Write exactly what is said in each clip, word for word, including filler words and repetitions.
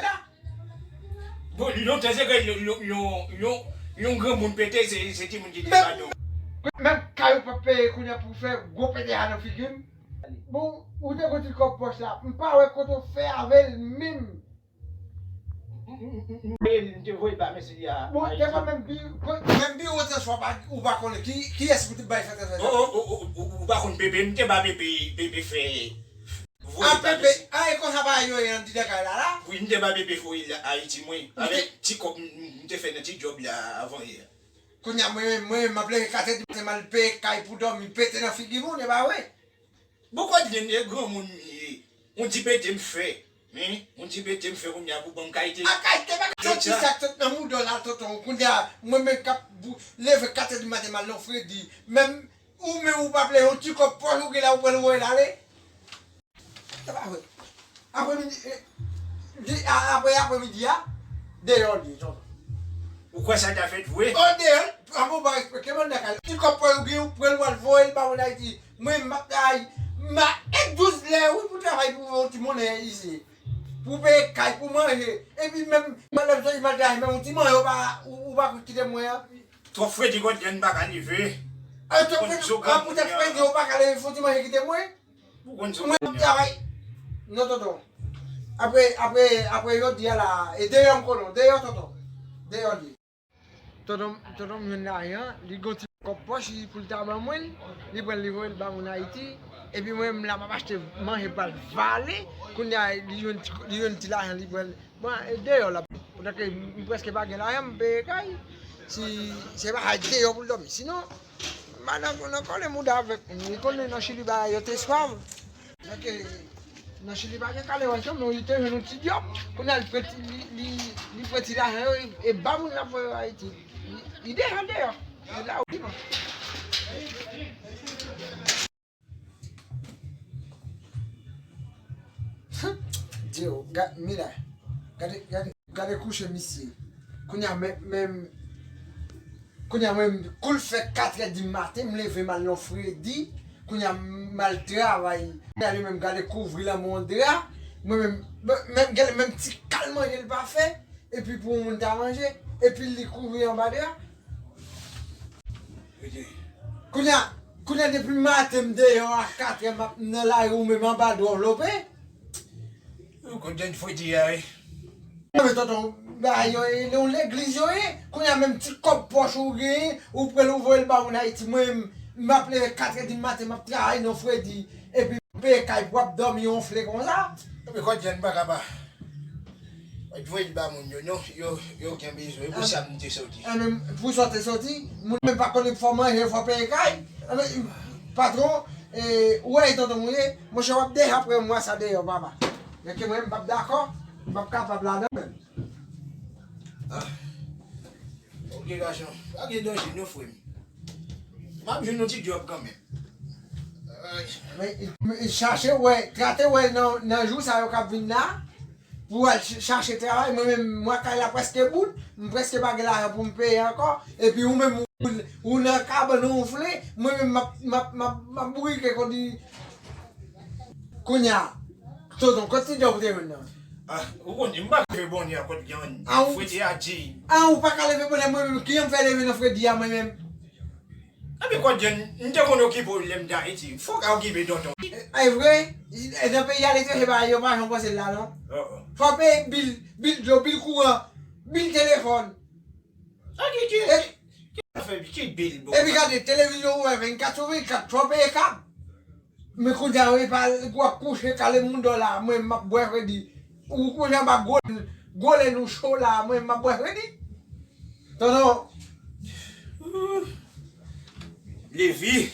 la. Bon, lontan se ke yon, yon, yon, yon, yon granmoun pete, se, se timoun ki te ba nou. Menm kay ou p ap peye kounye a pou fè gwo pete a nan figi m. Bon, ou te gon ti kòb pòch la, m pa wè kote w fè avè l menm. M te voye ba mesye a. Bon, te pa menm bi, menm biwo transfè pa, ou pa konnen ki, kiyès ki te bay fè transfè sa. Ou pa konn Pepe, m te ba Pepe, Pepe fè. A, Pepe, a, e konsa bagay yo ye anndidan kay la, la? Wi, m te ba Pepe voye l Ayiti, mwen. Avèk ti kòb m, m, m te fè nan ti djòb la avan yè. Kounye a, mwen menm, mwen menm, m ap leve kat è di maten, m al peye kay pou dòmi, pete nan figi moun, e pa vre? Bon, Kodlèn, e granmoun m ye. On ti pete m fè. Hein? On ti pete m fè kounye a pou ban m kay te. A kay te pa soti sa k sot nan mouda w la, tonton. Kounye a, mwen menm k ap bou-, leve kat è di maten, m al nan fredi. Menm Ou menm ou p ap leve yon ti kòb pòch ou gen la ou pral voye l ale. Se pa vre. Aprè midi, eh, di, a, aprè, aprè midi a, deyò li ye, tonton. Ou kwè sa ta fèt vre? O, deyò, a bon, pa respekte manda kay. Ti kòb pòch ou gen ou pral voye l ba moun Ayiti. Mwen, m ap travay, m a e douz lè, wi, pou travay pou yon ti monnen isi. Pou peye kay, pou manje. Epi menm, mwen lè m soti m al travay, menm yon ti manje, ou pa, ou, ou pa kite mwen an. Twòp fredi Kodlèn m pa ka leve. A, twòp fredi, a, poutèt fredi, ou pa ka leve, fò ti manje kite mwen. Ou konn sa mwen ap travay. Non, tonton. Aprè, aprè, aprè jodi a la, e deyò m konnen w, deyò, tonton. Deyò li. Tonton, tonton m jwenn lajan, li gon ti kòb pòch li pou l ta ban mwen, li pran l li voye l ba moun Ayiti, epi mwen menm la m ap achte manje pral vale, kounye a li jwenn ti, li jwenn ti lajan li pran l, bon, e deyò l ap, poutèt ke m prèske pa gen lajan m peye kay, si se pa deyò pou l dòmi, sinon, madanm nan kole mouda avèk m, li konnen nan Chili bagay yo te swav. Donk, nan Chili pa gen kale wè non, men li te jwenn yon ti djòb. Kounye a li pran ti, li, li, li pran ti lajan yo, e, e ba moun l ap voye yo Ayiti. Li, li deja deyò. E la ou vivan. Dye o, ga-, Mila, gade, gade. Gade kouche misye. Kounye a menm, menm, kounye a menm, kou l fè katrè di maten, m leve m al nan fredi. Kounye a m al travay. Kounye a li menm gade kouvri l anba yon dra. Mwen menm, menm, gade menm ti kal manje l pa fè. Epi pou yon moun ta manje. Epi li kouvri anba dra. Kounye a, kounye a depi maten m deyò a katrè m ap nan lari ou menm anba dra w lope. Ou konn jan fredi a ye. Men tonton, bagay yo ye, yon legliz yo ye. Kounye a menm ti kòb pòch ou genyen, ou pran l ou voye l ba moun Ayiti. Mwen menm, m ap leve katrè di maten, m ap travay nan fredi. Epi peye kay pou ap dòmi wonfle konsa. Epi Kodlèn m pa ka pa. Mwen voye l ba moun yo, non, yo, yo gen bezwen, e pou sa m te soti. Enben, pou sa w te soti, moun menm pa konnen fò manje, fò peye kay. Enben, patwon, e, ou wè e tonton mwen ye, monchè w ap deja pran mwa sa deyò, papa. Men ke mwen, m p ap dakò, m p ap kapab ladan menm. Ah. Ok, gason, pa gen danje, non, frè m. M ap jwenn yon ti djòb kanmenm. Ay. Men, men chache wè, trate wè nan, nan jou sa yo k ap vin la, pou al ch-, chache travay. Mwen menm, mwa kay la prèske bout, m prèske pa gen lajan pou m peye ankò. Epi ou menm, ou, ou nan kabann ou wonfle, mwen menm, m ap, m ap, m ap, m ap bourike kondi. Kounye a, tonton, kot ti djòb ou te jwenn nan? Ah, ou konnen, m pa ka leve bonnè a kot gen fredi a di. Ah, ou pa ka leve bonnè, mwen menm, ki jan m fè leve nan fredi a, mwen menm? Epi Kodlèn, m te konn okipe w lè m te Ayiti. Fòk a okipe tonton. E, e vre? E nan peyi aletranje bagay yo pa jan w panse l la, non? Oh, oh. Fò w peye bil, bil dlo, bil kouran, bil telefòn. Sa ki, ki, e, ki, ki afè, ki bil, bon? Epi gade, televizyon ouvè vennkat sou vennkat, fò w peye kab. Men kounye a, epa, w ap kouche kale mouda w la, mwen, m ap bwè fredi. Ou kouche anba gwo, gwo lèn ou cho la, mwen, m ap bwè fredi. Tonton. Levi.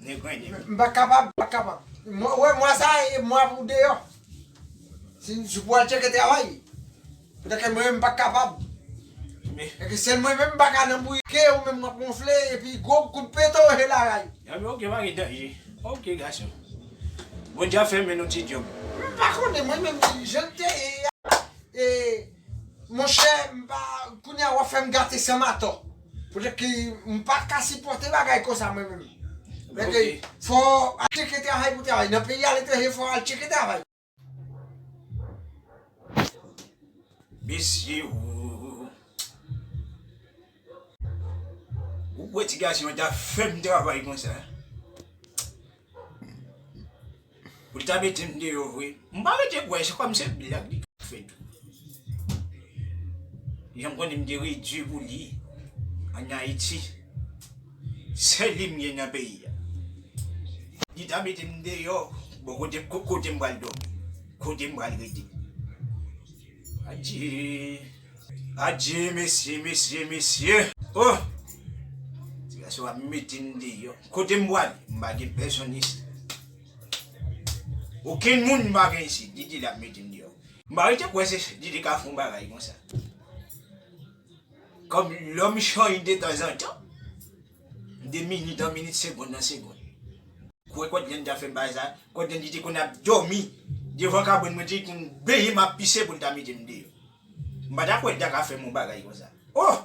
Nèg renmen. M pa kapab, m pa kapab. Mwen, wè, mwa sa, e mwa pou deyò. Si, si pou al tcheke travay. Poutèt ke mwen menm m pa kapab. Men. E ke sèl mwen menm m pa ka nan bourike, ou menm w ap wonfle, epi gwo kout pete w je la ray. A, men ok, pa gen danje. Ok, gason. Bondye ap fè men nou ti djòb. M pa konnen, mwen menm, jan te ye a, e, monchè, m pa, kounye a w ap fè m gate san m atò. Poutèt ke m pa ka sipòte bagay konsa, mwen menm. Men ke, ok, fò al tcheke travay pou travay. Nan peyi aletranje, fò al tcheke travay. Mesye, ou, ou kwè ti gason an ta fè m travay konsa? Pou l ta mete m deyò vre. M pa rete kwè, se kòm se blag li fè tou. Jan m konnen m te redui pou li ann Ayiti. Sèl li m gen nan peyi a. Li ta mete m deyò. Bon, kote, ko-, kote m pral dòmi? Kote m pral rete? Adye. Adye, mesye, mesye, mesye. Oh! Ti gason ap mete m deyò. Kote m pral? M pa gen pèsonn isit. Okenn moun m pa gen isit. Didi l ap mete m deyò. M pa rete kwè se Didi ka fè yon bagay konsa. Kòm lòm chonj de tanzantan. De minit an minit, segonn an segonn. Kwè Kòdlenn ta fè m bagay sa. Kòdlenn li te konn ap dòmi devan kabann mwen, te konn benyen m ap pise pou l ta mete m deyò. M pa ta kwè l ta ka fè m yon bagay konsa. Oh!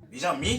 Mezanmi!